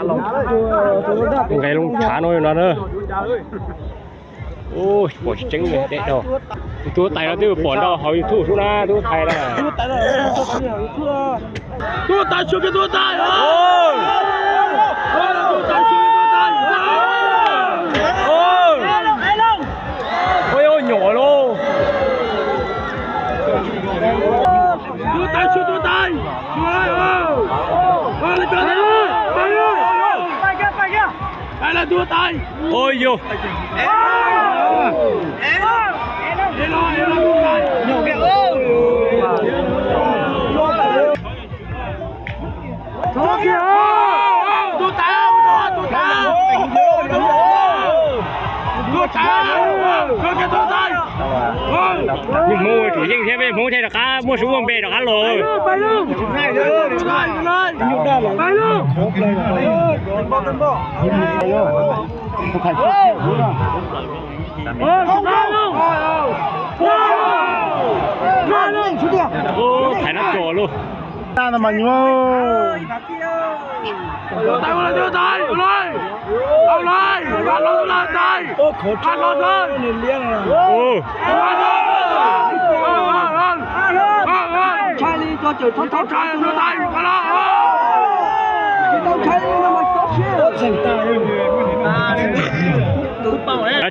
Nqe loo tshav no no na. Pom tseeb dab dog. Tus huab tais no twb pom nrog hauv YouTube xwb na, tus huab tais na. Tus huab tais, sawv kiag tus huab tais. Tus huab tais, sawv kiag tus huab tais. Ua nyuam lauj. Tus huab tais, sawv tus huab tais. Ua yog. Peb Hmoob tsum yeej thiab, peb Hmoob thiaj rov qab muaj suab muaj npe rov qab los. Thaiv nab tso lauj.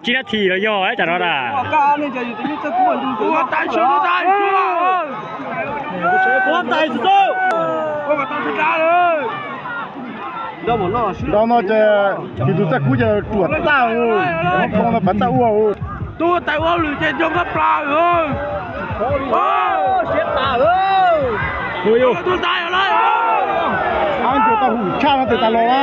Tsib nab thim los yog tsam no na. Nrau no ces tus txaj kub ces ruam tag, hoob khoo no pav txaj ua. Tub tais ua lwm ces nrog koj plaws. Ab, ncuav tau hum tshaj no tes tas los na.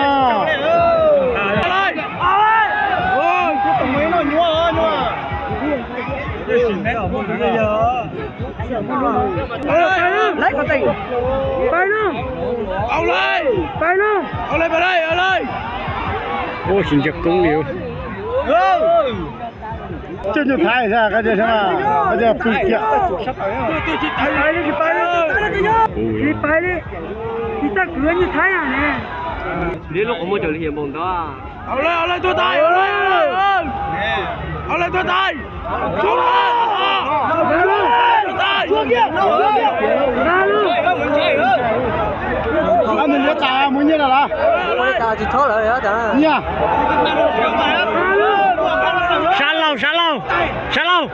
Ua tsis ntsia koob li. Coj nyuj Thaib thiab, qab tias pw kiag. Tsis pais li, tsis txaj kwv nyuj Thaib ne. Li lub qhov muag cov li hiav npaum ntawd. Au lawm, au lawm, tuag tais, au lawm, au lawm, tuag tais. Nws liav tas mus nyiaj lawm las? Nyiaj. Sab laug, sab laug, sab laug.